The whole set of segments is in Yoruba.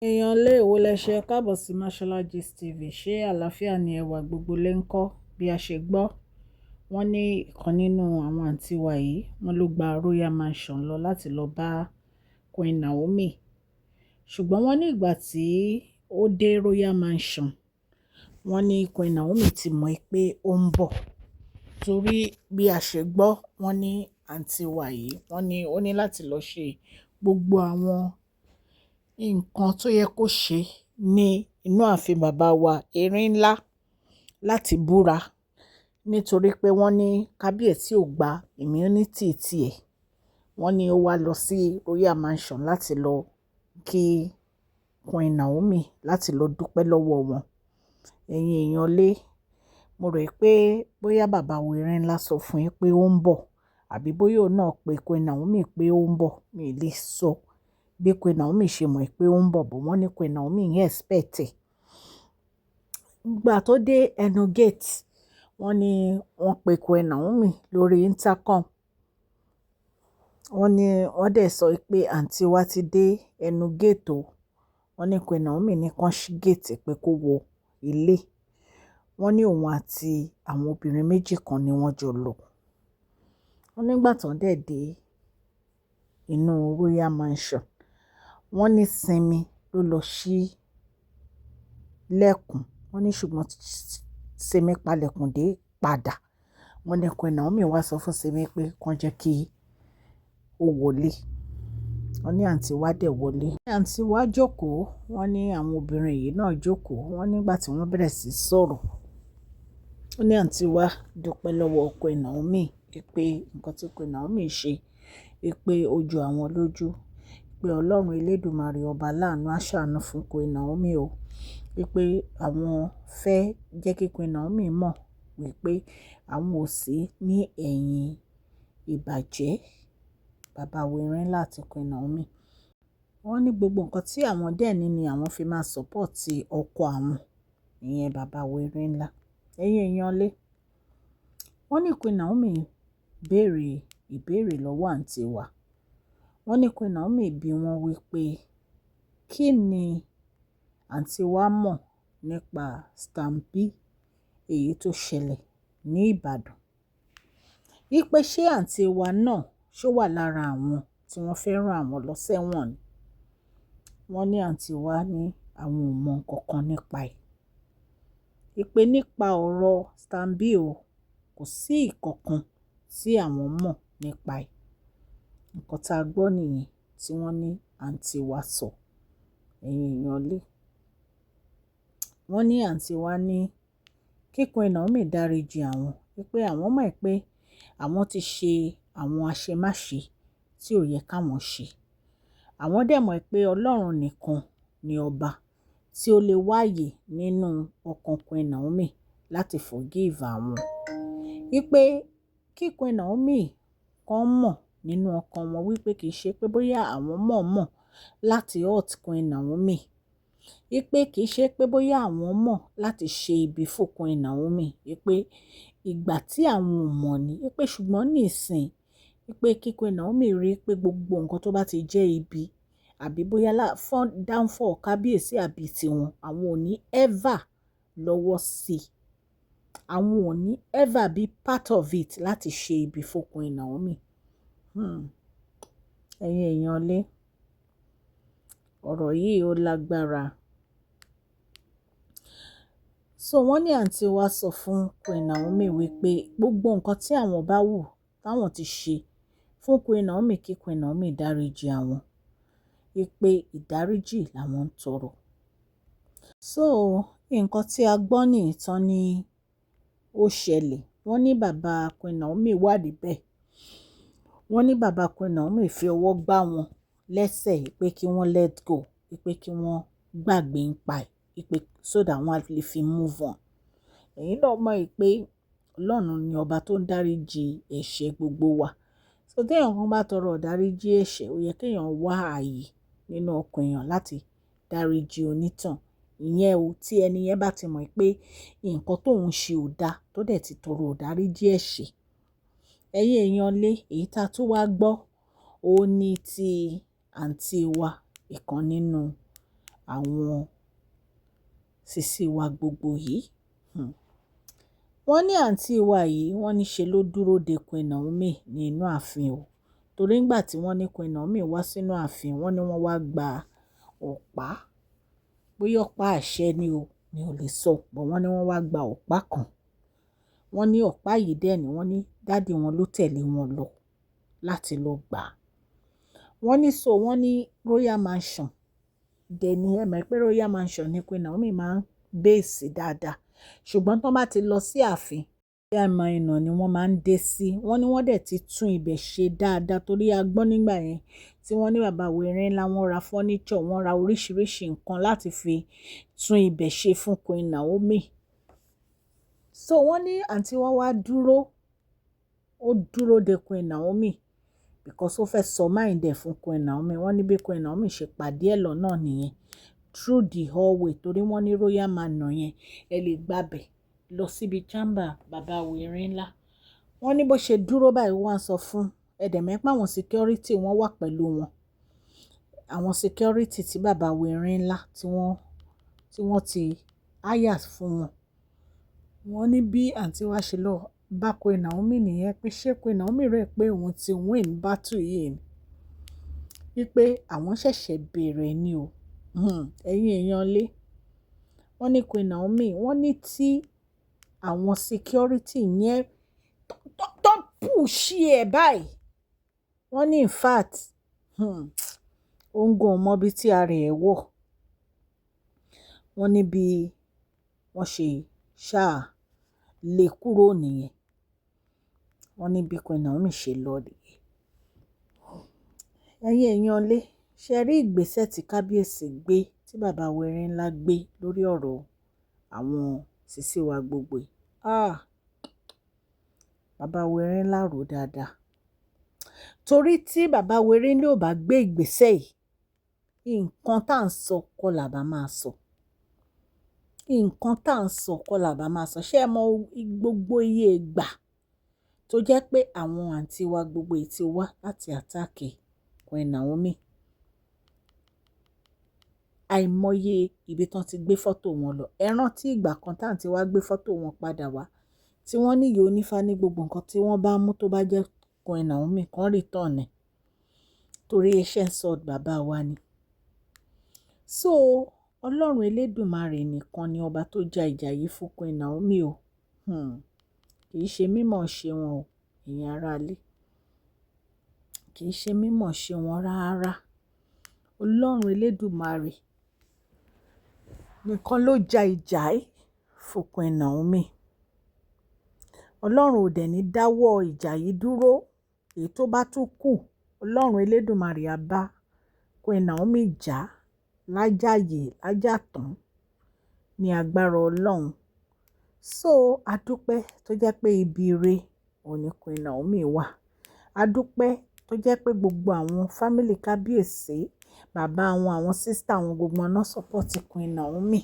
Èèyàn lé èwo lẹ ṣe káàbọ̀ sí Mashola Gist TV. Ṣé àlàáfíà ni ẹwà gbogbo lè ń kọ́? Bí a ṣe gbọ́, wọ́n ní ìkan nínú àwọn àǹtí wa yìí, wọ́n ló gba Royal Mansion lọ láti lọ bá Queen Naomi. Ṣùgbọ́n wọ́n ní ìgbà tí ó dé Royal Mansion, wọ́n ní Queen Naomi ti mọ̀ pé ó ń bọ̀. Torí bí a ṣe gbọ́, wọ́n ní àǹtí wa yìí, wọ́n ní ó ní láti lọ ṣe gbogbo àwọn nǹkan tó yẹ kó ṣe ní inú ààfin bàbá wa Erin Ńlá láti búra. Nítorí pé wọ́n ní kábíyèsí ò gba immunity tiẹ̀. Wọ́n ní ó wá lọ sí Royal Mansion láti lọ kí Queen Naomi, láti lọ dúpẹ́ lọ́wọ́ wọn. Ẹ̀yin èèyàn lé, mo rò pé bóyá bàbá wa Erin Ńlá sọ fún yín pé ó ń bọ̀, àbí bóyá òun náà pé Queen Naomi pé ó ń bọ̀. Mi ò lè sọ bí Queen Naomi ṣe mọ̀ pé ó ń bọ̀, but wọ́n ní Queen Naomi ń expect ẹ̀. Ìgbà tó dé ẹnu gate, wọ́n ní wọ́n pe Queen Naomi lórí intercom. Wọ́n ní wọ́n dẹ̀ sọ pé àǹtí wa ti dé ẹnu gate o. Wọ́n ní Queen Naomi ní kàn ṣí gate pé kó wọ ilé. Wọ́n ní òun àti àwọn obìnrin méjì kan ni wọ́n jọ lọ. Wọ́n nígbà tó ń dẹ̀ dé inú Royal Mansion, wọ́n ní Simi ló lọ ṣí lẹ́kùn. Wọ́n ní ṣùgbọ́n Simi palẹ̀kùn dé padà. Wọ́n ní Queen Naomi wá sọ fún Simi pé kàn jẹ́ kí ó wọlé. Wọ́n ní àǹtí wa dẹ̀ wọlé. Àǹtí wa jókòó. Wọ́n ní àwọn obìnrin yìí náà jókòó. Wọ́n nígbà tí wọ́n bẹ̀rẹ̀ sí sọ̀rọ̀, wọ́n ní àǹtí wa dúpẹ́ lọ́wọ́ Queen Naomi pé nǹkan tí Queen Naomi ṣe, pé ó ju àwọn lójú, pé Ọlọ́run Elédùmarè ọba aláàánú á ṣàánú fún Queen Naomi o. Wípé àwọn fẹ́ jẹ́ kí Queen Naomi mọ̀ wípé àwọn ò sí ní ẹ̀yìn ìbàjẹ́ bàbá wa Erin Ńlá àti Queen Naomi. Wọ́n ní gbogbo nǹkan tí àwọn dẹ̀ ní ni àwọn fi máa support ọkọ àwọn, ìyẹn bàbá wa Erin Ńlá. Ẹ̀yin èèyàn lé, wọ́n ní Queen Naomi béèrè ìbéèrè lọ́wọ́ àǹtí wa. Wọ́n ní Queen Naomi bi wọ́n wípé kí ni àǹtí wa mọ̀ nípa stampede èyí tó ṣẹlẹ̀ ní Ìbàdàn. Wípé ṣé àǹtí wa náà ṣó wà lára àwọn tí wọ́n fẹ́ rán àwọn lọ sẹ́wọ̀n ni. Wọ́n ní àǹtí wa ní àwọn ò mọ̀ nǹkan kan nípa ẹ̀. Wípé nípa ọ̀rọ̀ stampede o, kò sí ìkankan tí àwọn mọ̀ nípa ẹ̀. Nǹkan tá a gbọ́ nìyẹn tí wọ́n ní àǹtí wa sọ. Ẹ̀yin èèyàn lé. Wọ́n ní àǹtí wa ní kí Queen Naomi dáríji àwọn, wípé àwọn mọ̀ pé àwọn ti ṣe àwọn àṣemáṣe tí ò yẹ káwọn ṣe. Àwọn dẹ̀ mọ̀ pé Ọlọ́run nìkan ni ọba tí ó lè wáyé nínú ọkàn Queen Naomi láti forgive àwọn. Wípé kí Queen Naomi kan mọ̀ nínú ọkàn wọn wípé kì í ṣe pé bóyá àwọn mọ̀ọ́mọ̀ láti hurt Queen Naomi. Wípé kì í ṣe pé bóyá àwọn mọ̀ láti ṣe ibi fún Queen Naomi. Wípé ìgbà tí àwọn ò mọ̀ ni. Wípé ṣùgbọ́n nísìnyí, wípé kí Queen Naomi rí pé gbogbo nǹkan tó bá ti jẹ́ ibi àbí bóyá fún downfall kábíyèsí àbí tiwọn, àwọn ò ní ever lọ́wọ́ sí. Àwọn ò ní ever be part of it láti ṣe ibi fún Queen Naomi. Ẹ̀yin èèyàn lé, ọ̀rọ̀ yìí ó lágbára. So wọ́n ní àǹtí wa sọ fún Queen Naomi wípé gbogbo nǹkan tí àwọn bá wù táwọn ti ṣe fún Queen Naomi, kí Queen Naomi dáríji àwọn. Wípé ìdáríjì làwọn ń tọrọ. So nǹkan tí a gbọ́ ní ìtàn ni ó ṣẹlẹ̀. Wọ́n ní bàbá Queen Naomi wà níbẹ̀. Wọ́n ní bàbá Queen Naomi fi ọwọ́ gbá wọn lẹ́sẹ̀ pé kí wọ́n let go, wípé kí wọ́n gbàgbé ń pa ẹ̀, wípé so that wọ́n á lè fi move on. Ẹ̀yin náà mọ̀ pé Ọlọ́run ni ọba tó ń dáríji ẹ̀ṣẹ̀ gbogbo wa. So tí èèyàn kan bá tọrọ ìdáríjì ẹ̀ṣẹ̀, ó yẹ kí èèyàn wá ààyè nínú ọkàn èèyàn láti dáríji onítàn. Ìyẹn o tí ẹni yẹn bá ti mọ̀ pé nǹkan tó ń ṣe ò da, tó dẹ̀ ti tọrọ ìdáríjì ẹ̀ṣẹ̀. Ẹ̀yin èèyàn lé, èyí tá a tún wá gbọ́, ó ní ti àǹtí wa, ìkan nínú àwọn sisi wa gbogbo yìí. Wọ́n ní àǹtí wa yìí, wọ́n ní ṣe ló dúró de Queen Naomi ní inú ààfin o. Torí nígbà tí wọ́n ní Queen Naomi wá sínú ààfin, wọ́n ní wọ́n wá gba ọ̀pá. Bóyá ọ̀pá àṣẹ ni o, mi ò lè sọ, but wọ́n ní wọ́n wá gba ọ̀pá kan. Wọ́n ní ọ̀pá yìí dè ní wọ́n ní daddy wọn ló tẹ̀lé wọn lọ láti lọ gbà. Wọ́n ní so wọ́n ní Royal Mansion. Dẹ̀ ní ẹ mọ̀ pé Royal Mansion ní Queen Naomi máa ń base dáadáa. Ṣùgbọ́n tí wọ́n bá ti lọ sí ààfin, Royal Manor ni wọ́n máa ń dé sí. Wọ́n ní wọ́n dẹ̀ ti tún ibẹ̀ ṣe dáadáa torí a gbọ́ nígbà yẹn tí wọ́n ní bàbá Erin Ńlá wọ́n ra furniture, wọ́n ra oríṣiríṣi nǹkan láti fi tún ibẹ̀ ṣe fún Queen Naomi. So wọ́n ní àǹtí wa wá dúró, ó dúró de Queen Naomi because ó fẹ́ sọ mind ẹ̀ fún Queen Naomi. Wọ́n ní bí Queen Naomi ṣe pàdé ẹ̀ lọ́nà nìyẹn through the hallway, torí wọ́n ní Royal Manor yẹn, ẹ lè gbà bẹ̀ lọ síbi chamber bàbá Erin Ńlá. Wọ́n ní bó ṣe dúró báyìí, wọ́n á sọ fún ẹ dẹ̀ mọ̀ pé àwọn security wọ́n wà pẹ̀lú wọn. Àwọn security tí bàbá Erin Ńlá tí wọ́n ti hire fún wọn. Wọ́n ní bí àǹtí wa ṣe lọ bá Queen Naomi nìyẹn pé ṣé Queen Naomi rò pé òun ti win battle yìí ni. Wípé àwọn ṣẹ̀ṣẹ̀ bẹ̀rẹ̀ ni o. Ẹ̀yin èèyàn lé. Wọ́n ní Queen Naomi, wọ́n ní tí àwọn security yẹn tó push ẹ̀ báyìí. Wọ́n ní in fact, òun gan ò mọ ibi tí ara ẹ̀ wọ̀. Wọ́n ní bí wọ́n ṣe ṣá lé kúrò nìyẹn. Wọ́n ní bí Queen Naomi ṣe lọ nìyẹn. Ẹ̀yin èèyàn lé, ṣé rí ìgbésẹ̀ tí kábíyèsí gbé, tí bàbá Erin Ńlá gbé lórí ọ̀rọ̀ àwọn sisi wa gbogbo yìí? Ah! Bàbá Erin Ńlá rò dáadáa. Torí tí bàbá Erin Ńlá ò bá gbé ìgbésẹ̀ yìí, nǹkan tá à ń sọ kọ́ là bá máa sọ. Nǹkan tá à ń sọ kọ́ là bá máa sọ. Ṣé ẹ mọ gbogbo iye ìgbà tó jẹ́ pé àwọn àǹtí wa gbogbo yìí ti wá láti attack Queen Naomi? Àìmọye ibi tí wọ́n ti gbé fọ́tò wọn lọ. Ẹ rántí ìgbà kan tí àǹtí wa gbé fọ́tò wọn padà wá, tí wọ́n ní ìyá onífá ní gbogbo nǹkan tí wọ́n bá mú tó bá jẹ́ Queen Naomi kan return ẹ̀. Torí ancient sword bàbá wa ni. So Ọlọ́run elédùmarè nìkan ni ọba tó ja ìjà yìí fún Queen Naomi o. Kì í ṣe mímọ̀ ṣe wọn o, ẹ̀yin ará ilé. Kì í ṣe mímọ̀ ṣe wọn rárá. Ọlọ́run elédùmarè nìkan ló ja ìjà yìí fún Queen Naomi. Ọlọ́run ò dẹ̀ ní dáwọ́ ìjà yìí dúró. Èyí tó bá tún kù, Ọlọ́run elédùmarè á bá Queen Naomi jà lájàyè lájàtán ní agbára Ọlọ́run. So a dúpẹ́ tó jẹ́ pé ibi ire òun ní Queen Naomi wà. A dúpẹ́ tó jẹ́ pé gbogbo àwọn family kábíyèsí, bàbá wọn, àwọn sister wọn, gbogbo wọn náà support Queen Naomi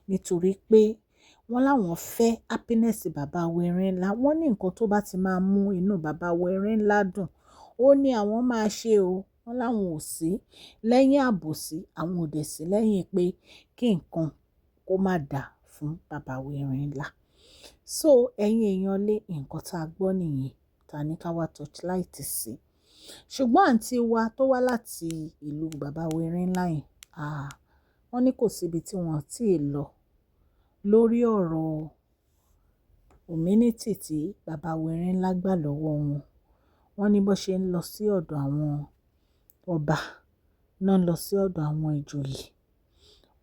nítorí pé wọ́n láwọn fẹ́ happiness bàbá Erin Ńlá. Wọ́n ní nǹkan tó bá ti máa mú inú bàbá Erin Ńlá dùn, ó ní àwọn máa ṣe o. Wọ́n láwọn ò sí lẹ́yìn àbòsí, àwọn ò dẹ̀ sí lẹ́yìn pé kí nǹkan kó má dà fún bàbá Erin Ńlá. So ẹ̀yin èèyàn lé, nǹkan tá a gbọ́ nìyẹn, ta ní ká wá torchlight sí. Ṣùgbọ́n àǹtí wa tó wá láti ìlú bàbá Erin Ńlá yẹn, ah, wọ́n ní kò sí ibi tí wọ́n ò tíì lọ lórí ọ̀rọ̀ immunity tí bàbá Erin Ńlá gbà lọ́wọ́ wọn. Wọ́n ní bó ṣe ń lọ sí ọ̀dọ̀ àwọn ọba, náà lọ sí ọ̀dọ̀ àwọn ìjòyè.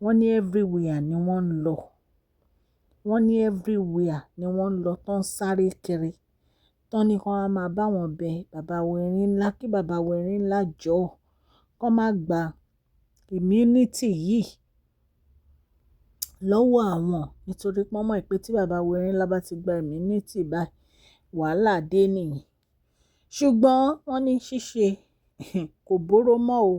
Wọ́n ní everywhere ni wọ́n ń lọ. Wọ́n ní everywhere ni wọ́n ń lọ tó ń sáré kiri. Tán ní kí wọ́n máa bá wọn bẹ bàbá Erin Ńlá kí bàbá Erin Ńlá jọ̀ọ́, kó má gba immunity yìí lọ́wọ́ àwọn, nítorí pé wọ́n mọ̀ pé tí bàbá Erin Ńlá bá ti gba immunity báyìí, wàhálà dé nìyẹn. Ṣùgbọ́n wọ́n ní ṣíṣe kò bóró mọ́ o.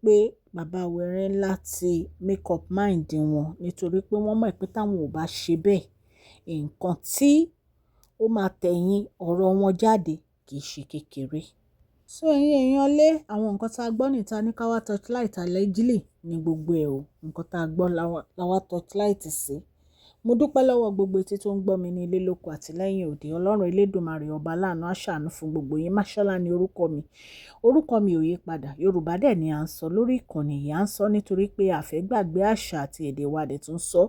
Pé bàbá Erin Ńlá ti make up mind wọn nítorí pé wọ́n mọ̀ pé táwọn ò bá ṣe bẹ́ẹ̀, nǹkan tí ó máa tẹ̀yìn ọ̀rọ̀ wọn jáde kì í ṣe kékeré. So ẹ̀yin èèyàn lé, àwọn nǹkan tí a gbọ́ níta ní ká wá torchlight allegedly. ní gbogbo ẹ̀ o. Nǹkan tá a gbọ́ la wá torchlight sí. Mo dúpẹ́ lọ́wọ́ gbogbo etí tó ń gbọ́ mi ní ilé lóko àti lẹ́yìn òde. Ọlọ́run Elédùmarè ọba láàánú á ṣàánú fún gbogbo yín. Máṣọ́lá ni orúkọ mi. Orúkọ mi ò yí padà. Yorùbá dẹ̀ ni à ń sọ lórí ìkànnì yìí. À ń sọ nítorí pé a fẹ́ gbàgbé àṣà àti èdè wa, dẹ̀ tún sọ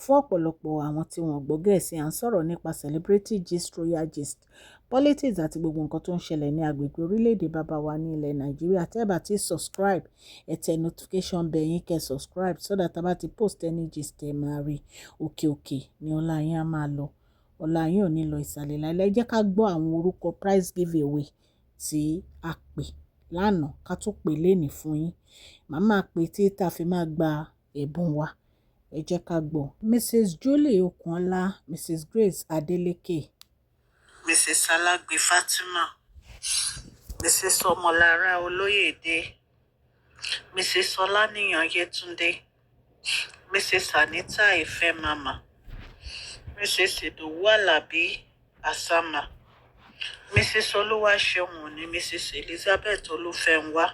fún ọ̀pọ̀lọpọ̀ àwọn tí wọ́n gbọ́ Gẹ̀ẹ́sì. À ń sọ̀rọ̀ nípa celebrity gist, royal gist, politics àti gbogbo nǹkan tó ń ṣẹlẹ̀ ní agbègbè orílẹ̀-èdè bàbá wa ní ilẹ̀ Nàìjíríà. Tẹ́ ẹ bá ti subscribe, ẹ tẹ notification bell yín, kẹ́ subscribe so that a bá ti post any gist, ẹ máa rí. Òkè òkè ni ọlá yín á máa lọ. Ọlá yín ò ní lọ ìsàlẹ̀ láíláí. Ẹ jẹ́ ká gbọ́ àwọn orúkọ prize giveaway tí a pè lánàá, ká tó pè lénìí fún yín. Màá máa pè tí tá fi máa gba ẹ̀bùn wa. Ẹ jẹ́ ká gbọ́. Mrs. Julie Okunola, Mrs. Grace Adeleke, Mrs. Alagbe Fatima, Mrs. Ọmọlára Olóyèdè, Mrs. Ọláníyan Yétúndé, Mrs. Anita Ifemama, Mrs. Ìdòwú Alábí Asama, Mrs. Olúwaṣeun Òní, Mrs. Elizabeth Olúfẹ́nwá,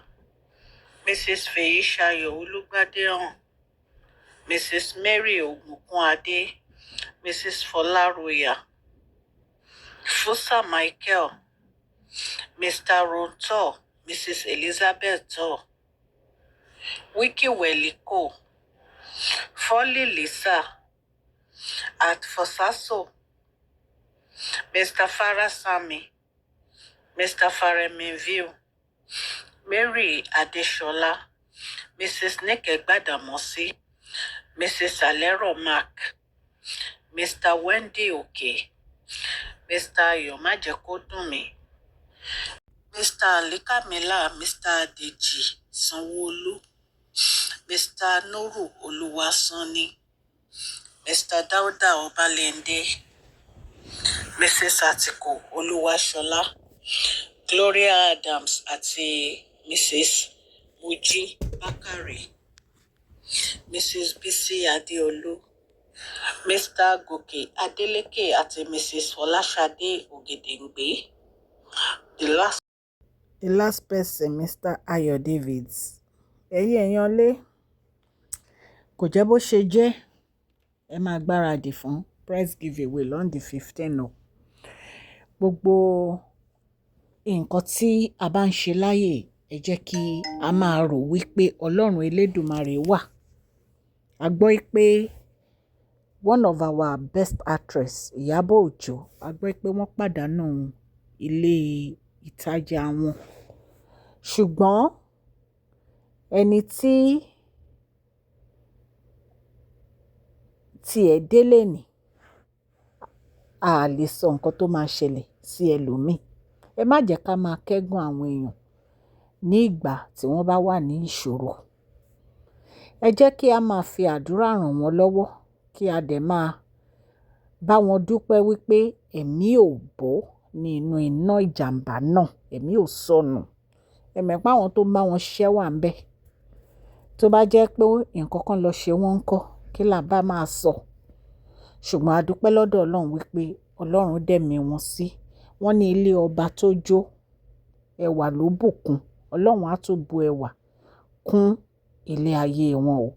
Mrs. Fèyíṣayọ̀ Olùgbàdéhàn, Mrs. Mary Ògùnkúnadé, Mrs. Fọlároyà Fusa Michael, Mr. Ronto, Mrs. Elizabeth Thor, Wiki Weliko, Folly Lisa, at Fosaso, Mr. Farasami, Mr. Faremiview, Mary Adesola, Mrs. Nike Gbadamosi, Mrs. Alero Mark, Mr. Wendy Oke, Mr. Ayọ̀ Májẹ̀kódùnmí, Mr. Alikamila, Mr. Deji Sanwóolu, Mr. Nuru Olúwasanni, Mr. Dauda Ọbalẹ́ndé, Mrs. Atiku Olúwaṣọlá, Gloria Adams àti Mrs. Mojí Bákàrè, Mrs. Bisi Adeolu, Mr. Gòkè Adeleke àti Mrs. Fọláṣadé Ògèdèǹgbé. The last person, Mr. Ayo Davids. Ẹ̀yin èèyàn lé, kò jẹ́ bó ṣe jẹ́. Ẹ máa gbáradì fún prize giveaway on the 15 o. Gbogbo nǹkan tí a bá ń ṣe láyè, ẹ jẹ́ kí a máa rò wípé Ọlọ́run Elédùmarè wà. A gbọ́ pé one of our best actress, Ìyábọ̀ Òjó, a gbọ́ pé wọ́n pàdánù ilé ìtajà wọn. Ṣùgbọ́n ẹni tí tí ẹ dé lénìí, a lè sọ nǹkan tó máa ṣẹlẹ̀ sí ẹlòmíì. Ẹ má jẹ́ ká máa kẹ́gàn àwọn èèyàn ní ìgbà tí wọ́n bá wà ní ìṣòro. Ẹ jẹ́ kí a máa fi àdúrà ràn wọ́n lọ́wọ́, kí a dẹ̀ máa bá wọn dúpẹ́ wípé ẹ̀mí ò bọ́ ní inú iná ìjàmbá náà, ẹ̀mí ò sọnù. Ẹ mọ̀ pé àwọn tó ń bá wọn ṣiṣẹ́ wà níbẹ̀. Tó bá jẹ́ pé nǹkan kan lọ ṣe wọ́n ńkọ́, kí là bá máa sọ? Ṣùgbọ́n a dúpẹ́ lọ́dọ̀ Ọlọ́run wípé Ọlọ́run dẹ̀mí wọn sí. Wọ́n ní ilé ọba tó jó, ẹwà ló bùkún. Ọlọ́run á tún bu ẹwà kún ilé ayé wọn o.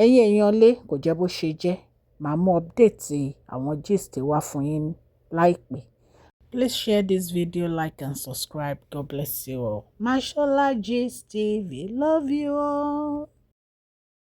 Ẹ̀yin èèyàn lé, kò jẹ́ bó ṣe jẹ́. Màá mú update àwọn gist wá fún yín láìpẹ́. Please share this video, like and subscribe. God bless you all. Mashola Gist TV. Love you all.